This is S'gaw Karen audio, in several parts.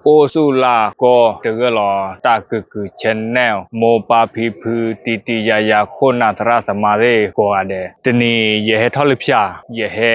အိၣ်ဆူၣ်လၢ်ကီၢ်တဂၢၢ်လီၤ တၢ်ကုၢ်ကုၢ် channel မိၢ်ပၢ်ဖံဖု တံၤတံၤယၤယၤ ခိၣ်နၢ်သရၣ်သမါသ့ၣ်ကိးဂၤဒဲး, တနံၤယဟဲထီၣ်လၢဖၠၣ်, ယဟဲ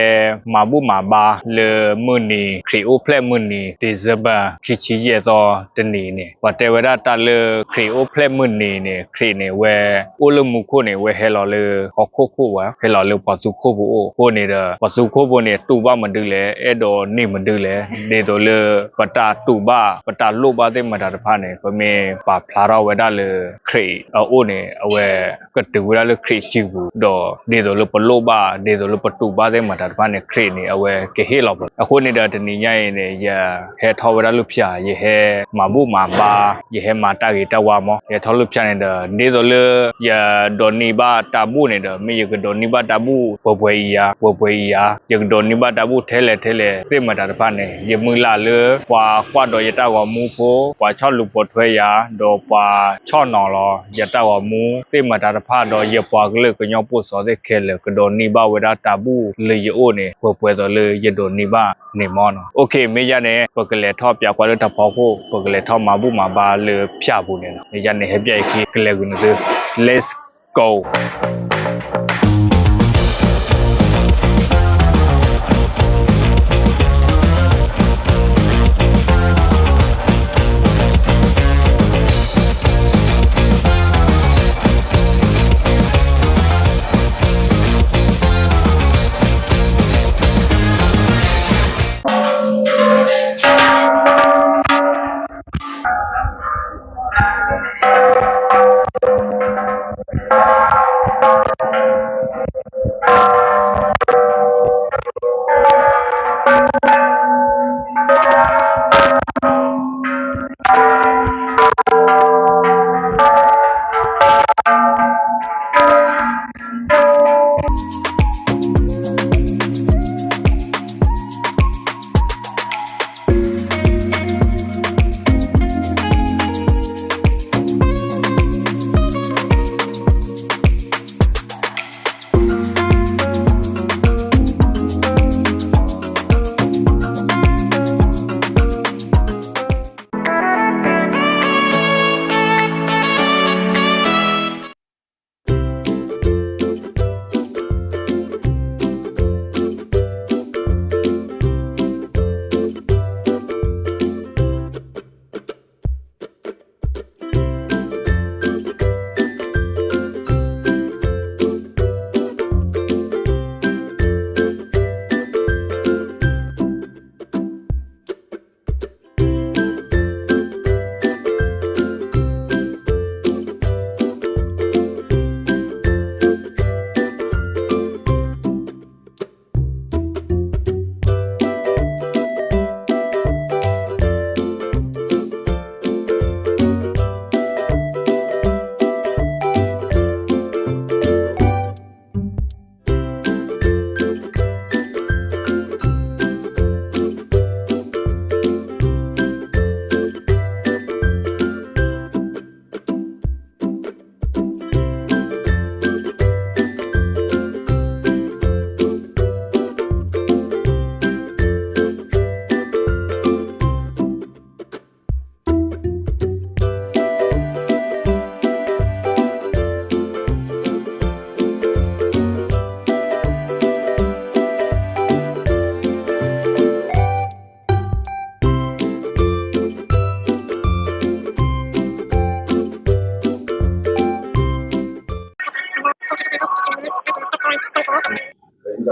မၤဘူၣ်မၤဘါလၢမုၢ်နံၤ ခရံာ်အိၣ်ဖျဲၣ်မုၢ်နံၤ December ခံဆံယဲၢ်သီတနံၤန့ၣ်, ပှၤတဲဝဲဒၣ်တၢ်လၢခရံာ်အိၣ်ဖျဲၣ်မုၢ်နံၤန့ၣ် ခရံာ်န့ၣ် ဝဲအိၣ်လၢမူခိၣ်န့ၣ် ဝဲဟဲလီၤလၢဟီၣ်ခိၣ်ခိၣ်ဝဲ, ဟဲလီၤလၢပှၤသူခိၣ်ပူၤအိၣ်အဃိန့ၣ်ဒီး ပှၤသူခိၣ်ဖိန့ၣ် တူၢ်ဘၣ်မနုၤလဲၣ်, အဲၣ်ဒိးန့ၢ်မနုၤလဲၣ်, ဒ်သိးလၢပတၢ်တူၢ်ဘၣ် ပတၢ်လိၣ်ဘၣ်သ့ၣ်မတၤတဖၣ်န့ၣ် ပမ့ၢ်ပာ်ဖျါထီၣ်ဝဲဒၣ်လၢခရံာ်အအိၣ်န့ၣ် အဝဲကတုၤဝဲဒၣ်လၢခရံာ်စုပူၤ, ဒီးဒ်သိးလၢပလိၣ်ဘၣ် ဒ်သိးလၢပတူၢ်ဘၣ်သ့ၣ်မတၤတဖၣ်န့ၣ် ခရံာ်န့ၣ် အဝဲကဟ့ၣ်လီၤပှၤ. အဃိန့ၣ်ဒီးတနံၤညါအံၤန့ၣ် ယဟဲထီၣ်ဝဲဒၣ်လၢဖၠၣ်, ယဟဲမၤဘူၣ်မၤဘါ, ယဟဲမၤတၢ်ဂ့ၤတၢ်ဝါမး, ယဟဲထီၣ်လၢဖၠၣ်န့ၣ်ဒီး ဒ်သိးလၢယဒိးန့ၢ်ဘၣ်တၢ်ဘူၣ်န့ၣ်ဒီး မ့ၢ်ယကဒိးန့ၢ်ဘၣ်တၢ်ဘူၣ်ပှဲၤပှဲၤအံၤဧါ, ပှဲၤပှဲၤအံၤဧါ, ယကဒိးန့ၢ်ဘၣ်တၢ်ဘူၣ်ထဲလဲၣ်ထဲလဲၣ်သ့ၣ်မတၤတဖၣ်န့ၣ် ယမုၢ်လၢ်လၢပှၤကွၢ်ဒီးယတၢ်ဂီၤမူဖိ, ပှၤဆီၣ်လူၤပိာ်ထွဲယၤ, ဒီးပှၤဆီၣ်နီၤလီၤယတၢ်ဂီၤမူသ့ၣ်မတၤတဖၣ် ဒီးယပှၤကလုာ်ကညီပိာ်စီၤသ့ၣ်ခဲလၢာ် ကဒိးန့ၢ်ဘၣ်ဝဲဒၣ်တၢ်ဘူၣ်လၢယအိၣ်န့ၣ် ပှဲၤပှဲၤသိးလၢယဒိးန့ၢ်ဘၣ်န့ၣ်မးနီၤ. အိၣ်ခ့ မ့ၢ်ယၤန့ၣ် ပကလဲၤထီၣ်ပၠးကွၢ်လၢတၢ်ဖီခိၣ်, ပကလဲၤထီၣ်မၤဘူၣ်မၤဘါလၢဖၠၣ်ပူၤန့ၣ်လီၤ. မ့ၢ်ယၤန့ၣ် ဟဲပၠၣ်အံၤခံ ကလဲၤကွံာ်နသု, Let's go.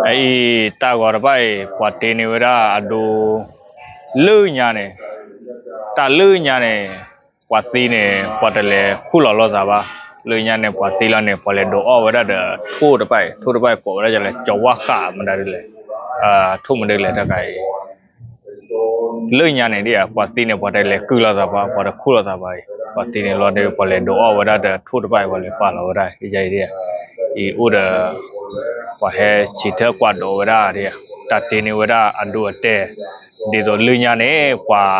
အအံၤ တၢ်ဂီၤတဖၣ်အံၤ ပှၤတ့န့ၢ်ဝဲဒၣ်အဒိ လၢညါန့ၣ်, တၢ်လၢညါန့ၣ် ပှၤသံန့ၣ် ပှၤတလဲၤခူၣ်လီၤလိာ်သးဘၣ်. လၢညါန့ၣ် ပှၤသံလီၤန့ၣ် ပှၤလဲၤဒိးအီၣ်ဝဲဒၣ်ဒီးထိၣ်တဖၣ်အံၤ, ထိၣ်တဖၣ်အံၤကိးဝဲဒၣ်လၢ ကၠီၤဝၣ်ဃး မတၤဒ်လဲၣ်, ထိၣ်မတၤဒ်လဲၣ်တခါအံၤ လၢညါန့ၣ်ဒ်ဧါ ပှၤသံန့ၣ် ပှၤတလဲၤကုၢ်လိာ်သးဘၣ်, ပှၤတခူၣ်လိာ်သးဘၣ်အံၤ, ပှၤသံန့ၣ်လီၤဒီး ပှၤလဲၤဒိးအီၣ်ဝဲဒၣ်ဒီးထိၣ်တဖၣ်အံၤ ပှၤလဲၤပာ်လီၤဝဲဒၣ် ယအံၤဒ်ဧါ, အံၤအိၣ်ဒီး ပှၤဟဲဆံးထၢၣ်ကွၢ်ဒိးဝဲဒၣ်ဒ်ဧါ, တၢ်တ့န့ၢ်ဝဲဒၣ်အဒိအတဲာ်, ဒ်သိးလၢညါန့ၣ် ပှၤ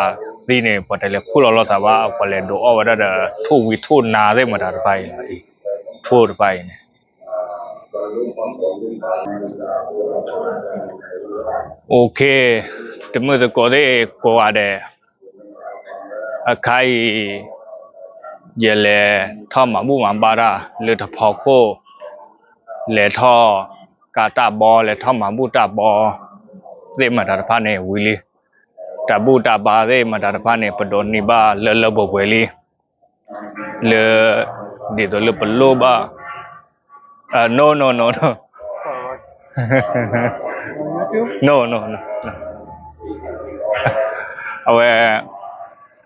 သံန့ၣ် ပှၤတလဲၤခူၣ်လီၤလိာ်သးဘၣ်, ပှၤလဲၤဒိးအီၣ်ဝဲဒၣ်ဒီး ထိၣ်ဝံၤထိၣ်နါသ့ၣ်မတၤတဖၣ်အံၤလီၤအံၤ, ထိၣ်တဖၣ်အံၤန့ၣ် OK, တမုၢ်သကိးသ့ၣ်ကိးဂၤဒဲး, အခါအံၤ ယလဲၤထီၣ်မၤဘူၣ်မၤဘါတၢ်လၢတဖီခိၣ်, လဲၤထီၣ်ကါတၢ်ဘီ, လဲၤထီၣ်မၤဘူၣ်တၢ်ဘီသ့ၣ်မတၤတဖၣ်န့ၣ်ဝံၤလံ. တၢ်ဘူၣ်တၢ်ဘါသ့ၣ်မတၤတဖၣ်န့ၣ် ပဒိးန့ၢ်ဘၣ်လၢလၢပှဲၤပှဲၤလံ. လၢ ဒ်သိးလၢပလိၣ်ဘၣ်, no no no no no no no အဝဲ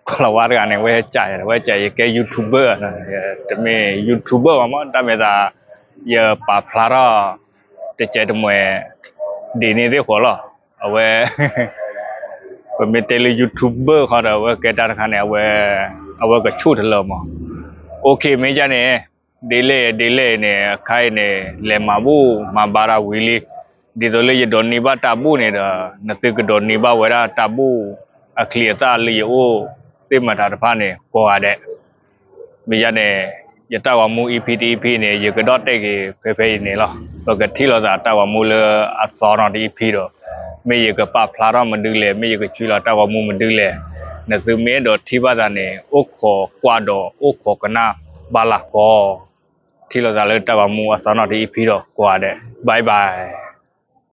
ကီၤလၤဝါတဂၤန့ၣ် ဝဲကး ဝဲကး ယကဲ YouTuber တမ့ၢ် YouTuber ဘၣ်မး တၢ်မ့ၢ်သး ယပာ်ဖျါထီၣ် တစဲးတမှဲၤ ဒ်န့ၣ်သ့ၣ်ဃီလီၤ. အဝဲ ပမ့ၢ်တဲလၢ YouTuber ဃီဒီး အဝဲကဲတၢ်တခါန့ၣ် အဝဲကဆူၣ်တလၢမး. OK မ့ၢ်ယါန့ၣ် ဒ်လဲၣ်ဒ်လဲၣ်န့ၣ် အခါအံၤန့ၣ် လဲၤမၤဘူၣ်မၤဘါတၢ်ဝံၤလံ. ဒ်သိးလၢယဒိးန့ၢ်ဘၣ်တၢ်ဘူၣ်န့ၣ်ဒီး နသုကဒိးန့ၢ်ဘၣ်ဝဲဒၣ်တၢ်ဘူၣ်အချံအသၣ်လၢယအိၣ်သ့ၣ်မတၤတဖၣ်န့ၣ် ကိးဂၤဒဲး. မ့ၢ်ယါန့ၣ် ယတၢ်ဂီၤမူ EP တ EP န့ၣ် ယကဒီၣ်တဲာ်က့ၤဖဲဖဲအံၤန့ၣ်လီၤ. ပကထံၣ်လိာ်သးတၢ်ဂီၤမူလၢအသီနီၤတ EP ဒီး မ့ၢ်ယကပာ်ဖျါထီၣ်မဒုလဲၣ်, မ့ၢ်ယကဆှၢလီၤတၢ်ဂီၤမူမဒုလဲၣ်, နသုမ့ၢ်အဲၣ်ဒိးထံၣ်ဘၣ်သးန့ၣ် အိၣ်ခိးကွၢ်ဒီးအိၣ်ခိးကနၣ်ဘၣ်လၢကီး. ထံၣ်လိာ်သးလၢတၢ်ဂီၤမူအသီနီၤတ EP ဒီးကိးဂၤဒဲး bye bye.